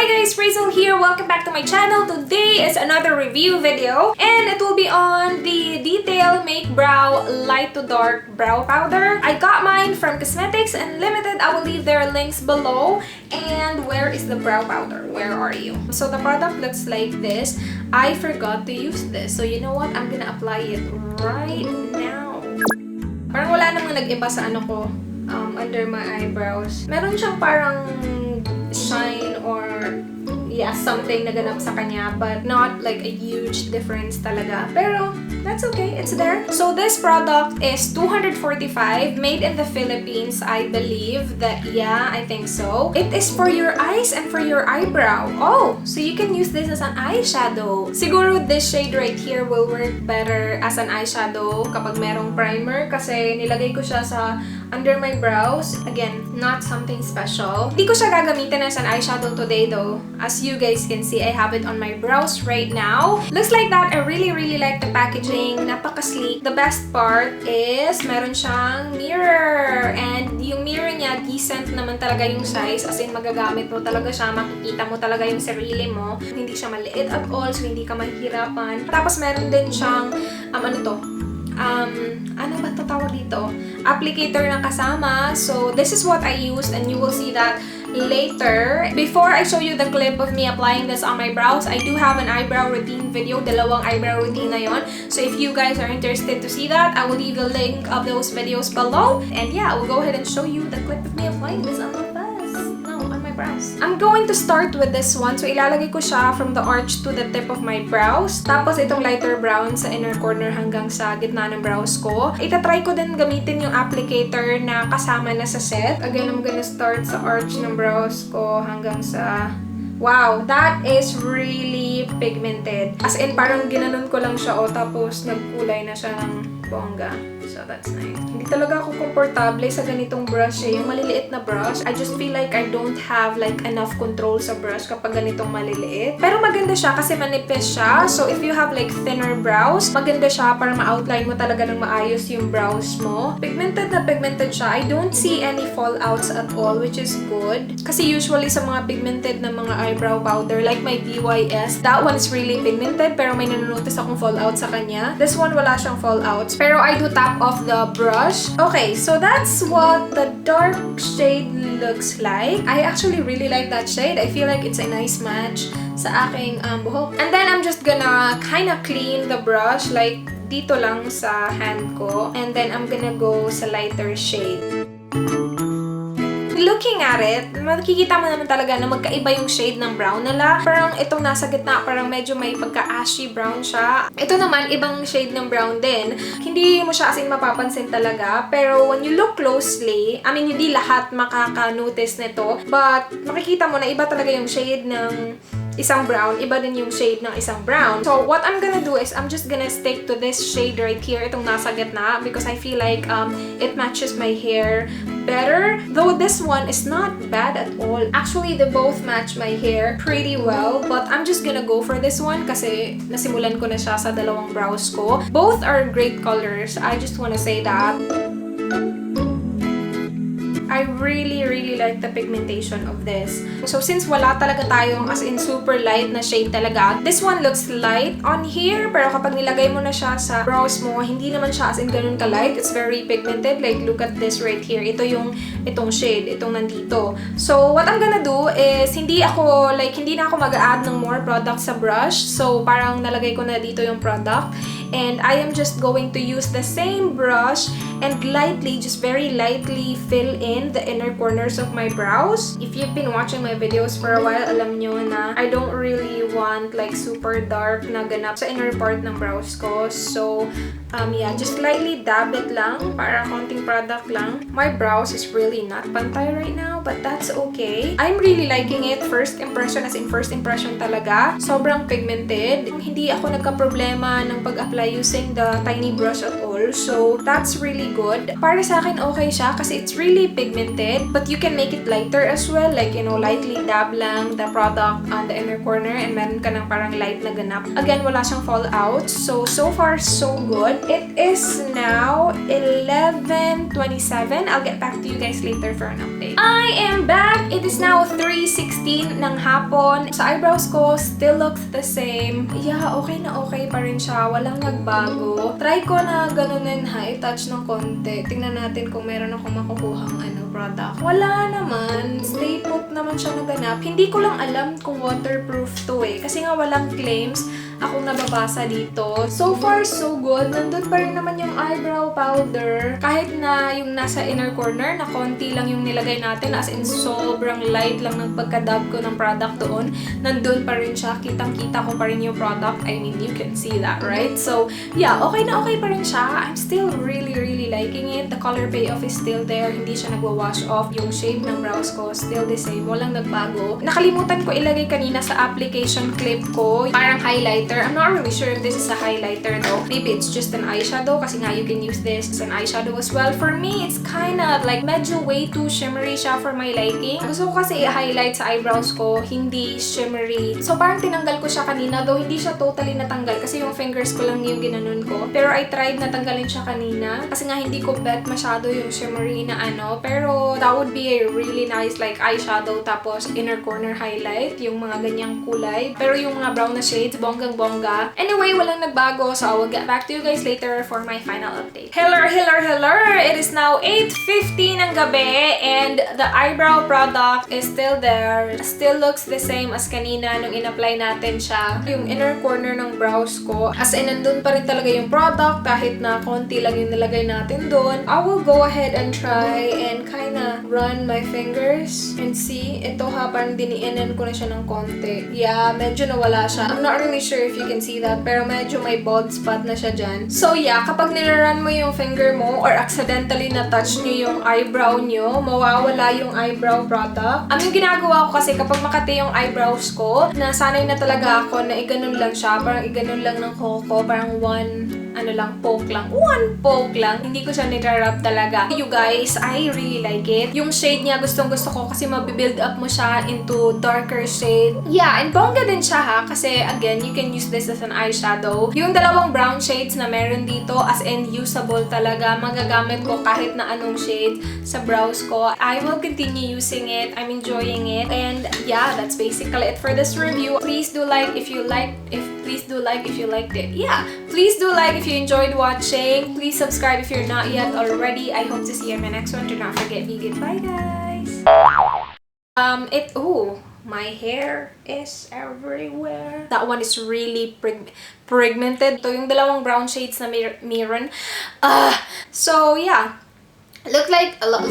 Hi guys, Razel here. Welcome back to my channel. Today is another review video and it will be on the Detail Make Brow Light to Dark Brow Powder. I got mine from Cosmetics Unlimited. I will leave their links below. And where is the brow powder? Where are you? So the product looks like this. I forgot to use this. So you know what? I'm gonna apply it right now. Parang wala namang nag-iba sa ano ko, under my eyebrows. Meron siyang parang shine or, yeah, something na ganap sa kanya, but not like a huge difference talaga. Pero that's okay, it's there. So this product is 245, made in the Philippines, I believe. That, yeah, I think so. It is for your eyes and for your eyebrow. Oh, so you can use this as an eyeshadow. Siguro this shade right here will work better as an eyeshadow kapag merong primer kasi nilagay ko siya sa under my brows. Again, not something special. Hindi ko siya gagamitin as an eyeshadow today though. As you guys can see, I have it on my brows right now. Looks like that. I really, really like the packaging. Napaka-sleek. The best part is meron siyang mirror. And yung mirror niya, decent naman talaga yung size. As in, magagamit mo talaga siya. Makikita mo talaga yung sarili mo. Hindi siya maliit at all, so hindi ka mahihirapan. Tapos meron din siyang, ano to? Ano ba ito tawag dito? Applicator na kasama. So, this is what I used and you will see that later. Before I show you the clip of me applying this on my brows, I do have an eyebrow routine video. Dalawang eyebrow routine na yon. So, if you guys are interested to see that, I will leave the link of those videos below. And yeah, I will go ahead and show you the clip of me applying this on my face. No, on my brows. I'm going to start with this one. So, ilalagay ko siya from the arch to the tip of my brows. Tapos, itong lighter brown sa inner corner hanggang sa gitna ng brows ko. Itatry ko din gamitin yung applicator na kasama na sa set. Again, I'm gonna start sa arch ng brows ko hanggang sa. Wow, that is really pigmented. As in, parang ginanon ko lang siya, oh, tapos nagkulay na siya ng bongga. So, that's nice. Hindi talaga ako komportable sa ganitong brush eh. Yung maliliit na brush. I just feel like I don't have like enough control sa brush kapag ganitong maliliit. Pero maganda siya kasi manipis siya. So, if you have like thinner brows, maganda siya para ma-outline mo talaga ng maayos yung brows mo. Pigmented na pigmented siya. I don't see any fallouts at all, which is good. Kasi usually sa mga pigmented na mga eyebrow powder, like my BYS, that one is really pigmented, pero may nanonotice akong fallout sa kanya. This one, wala siyang fallouts. Pero I do tap off the brush. Okay, so that's what the dark shade looks like. I actually really like that shade. I feel like it's a nice match sa aking buhok. And then I'm just gonna kinda clean the brush, like dito lang sa hand ko. And then I'm gonna go sa lighter shade. Looking at it, makikita mo naman talaga na magkaiba yung shade ng brown nila. Parang itong nasa gitna, parang medyo may pagka-ashy brown siya. Ito naman, ibang shade ng brown din. Hindi mo siya as in mapapansin talaga. Pero when you look closely, I mean, hindi lahat makaka-notice nito. But makikita mo na iba talaga yung shade ng isang brown, iba din yung shade ng isang brown. So, what I'm gonna do is, I'm just gonna stick to this shade right here, itong nasa gitna, because I feel like it matches my hair better. Though this one is not bad at all. Actually, they both match my hair pretty well, but I'm just gonna go for this one kasi nasimulan ko na siya sa dalawang brows ko. Both are great colors. I just wanna say that. I really, really like the pigmentation of this. So, since wala talaga tayong as in super light na shade talaga, this one looks light on here, pero kapag nilagay mo na siya sa brows mo, hindi naman siya as in ganun ka-light. It's very pigmented. Like, look at this right here. Ito yung, itong shade, itong nandito. So, what I'm gonna do is, hindi ako, like, hindi na ako mag-add ng more product sa brush. So, parang nalagay ko na dito yung product. And I am just going to use the same brush and lightly, just very lightly fill in the inner corners of my brows. If you've been watching my videos for a while, alam nyo na I don't really want like super dark na ganap sa inner part ng brows ko. So, yeah, just lightly dab it lang para konting product lang. My brows is really not pantay right now, but that's okay. I'm really liking it. First impression, as in first impression talaga. Sobrang pigmented. Hindi ako nagka-problema ng pag-apply using the tiny brush at all. well. So, that's really good. Para sa akin, okay siya kasi it's really pigmented. But you can make it lighter as well. Like, lightly dab lang the product on the inner corner and meron ka ng parang light na ganap. Again, wala siyang fallout. So, so far, so good. It is now 11:27. I'll get back to you guys later for an update. I am back! It is now 3:16 ng hapon. Sa eyebrows ko, still looks the same. Yeah, okay na okay pa rin siya. Walang nagbago. Try ko na ganunin ha, i-touch ng konti. Tingnan natin kung meron akong makukuhang ano, product. Wala naman. Stay put naman siya na ganap. Hindi ko lang alam kung waterproof to eh. Kasi nga walang claims akong nababasa dito. So far, so good. Nandun pa rin naman yung eyebrow powder. Kahit na yung nasa inner corner, na konti lang yung nilagay natin, as in sobrang light lang ng pagka-dab ko ng product doon, nandun pa rin siya. Kitang-kita ko pa rin yung product. I mean, you can see that, right? So, yeah, okay na okay pa rin siya. I'm still really, really liking it. The color payoff is still there. Hindi siya nagwa-wash off. Yung shape ng brows ko, still the same. Walang nagbago. Nakalimutan ko ilagay kanina sa application clip ko. Parang highlighter. I'm not really sure if this is a highlighter though. Maybe it's just an eyeshadow kasi nga you can use this as an eyeshadow as well. For me, it's kind of like medyo way too shimmery siya for my liking. Gusto ko kasi i-highlight sa eyebrows ko, hindi shimmery. So parang tinanggal ko siya kanina, though hindi siya totally natanggal kasi yung fingers ko lang yung ginanon ko. Pero I tried na tanggalin siya kanina kasi nga hindi ko bet masyado yung shimmery na ano. Pero that would be a really nice like eyeshadow tapos inner corner highlight, yung mga ganyang kulay. Pero yung mga brown na shades, bonggang bongga. Anyway, walang nagbago, so I will get back to you guys later for my final update. Hello, hello, hello! It is now 8:15 ng gabi and the eyebrow product is still there. Still looks the same as kanina nung in-apply natin siya. Yung inner corner ng brows ko, as in, nandun pa rin talaga yung product kahit na konti lang yung nilagay natin doon. I will go ahead and try and kinda run my fingers and see. Ito ha, parang diniinan ko na siya ng konti. Yeah, medyo nawala siya. I'm not really sure if you can see that, pero medyo may bald spot na siya dyan. So yeah, kapag nira-run mo yung finger mo or accidentally na-touch nyo yung eyebrow nyo, mawawala yung eyebrow product. Yung ginagawa ko kasi kapag makati yung eyebrows ko, nasanay na talaga ako na iganon lang siya. Parang iganon lang ng kuko ko. Parang one ano lang, poke lang. One poke lang. Hindi ko siya nira-rub talaga. You guys, I really like it. Yung shade niya, gustong gusto ko kasi mabibuild up mo siya into darker shade. Yeah, and bongga din siya ha, kasi again, you can use this as an eyeshadow. Yung dalawang brown shades na meron dito, as in usable talaga. Magagamit ko kahit na anong shade sa brows ko. I will continue using it. I'm enjoying it. And yeah, that's basically it for this review. Please do like if you liked it. Yeah, please do like if you enjoyed watching. Please subscribe if you're not yet already. I hope to see you in my next one. Do not forget, be good. Bye, guys. Oh, my hair is everywhere. That one is really pigmented. Ito yung dalawang brown shades na meron. So yeah. Look like a lot.